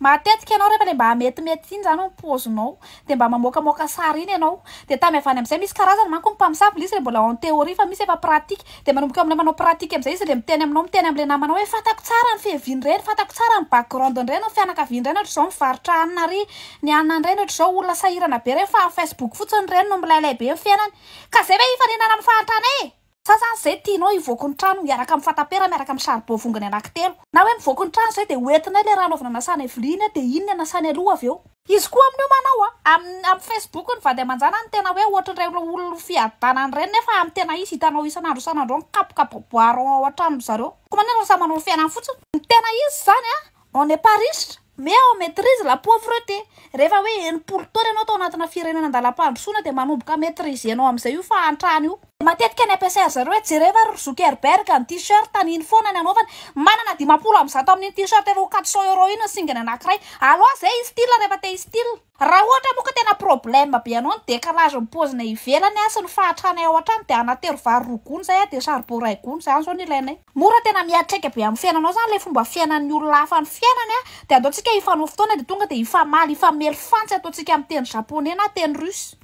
Matetika ianao rehefa le mba metimety iny zany ny paozinao de mba mamoakamoaka sary iny ianao, de tamy avy any am'zay misy karazany manko ny mpamosavy le izy le mbola en théorie fa misy efa pratique, de manomboka am'le manao pratique am'zay izy le miteny aminao, miteny am'le namanao hoe fantako tsara ny fiavian'ireny, fantako tsara ny background-n'ireny, ny fianakavian'ireny ohatr'izao mivarotra hanina ary ny hanina an'ireny ohatr'izao olona sahirana be reny fa amin'ny Facebook fotsiny ireny no milailay be ny fiainany, ka zay ve hifaninana amin'ny fahantrana e! Sa zany zay tianao hivoaka ny trano miaraka amin'ny fatapera miaraka amin'ny charbon vongany anankitelo? Na hoe mivoaka ny trano zay de hoentinay le rano avy nanasana vilia iny de iny ny anasany aloha avy eo. Izy koa amin'io manao a, amin'ny amin'ny Facebook ny vady aman-janany tena hoe ohatran'ireny olona fiadanana ireny nefa amin'ny tena izy hitanao isan'andro isan'andro ao mikapoka boiron ao an-tranon-dry zareo. Koa maninona raha samy manao ny fiainany fotsiny? Ny tena izy zany a, on n'est pas riche mais on maîtrise la pauvreté. Rehefa hoe 60 taona ianao tao anatina firenena andalam-pandrosoana de manomboka maîtriser-nao amin'izay io fahantrana io. Matetika ny ampiasain-dry zareo hoe jereva ry Zuckerberg ny t-shirt iny foana ny anaovany, manana 150 amin'iny t-shirt efa ho 400 euros iny ny singany anankiray. Aloha zay i style rehefa te hi-style. Raha ohatra moa ka tena problème be anao ny décalage ny paozina ivelany a sy ny fahantrana ao an-trano de anatero vary 2 gony zay a de charbon 1 gony zany zao no ilainay. Mora tena miatraika be amin'ny fiainanao zany le fomba fiainan'ny olona hafa ny fiainany a, de ataontsika hifanao fotoana de tonga de hifamaly hifamely fantsy ataontsika amin'ny teny japonais na teny russe.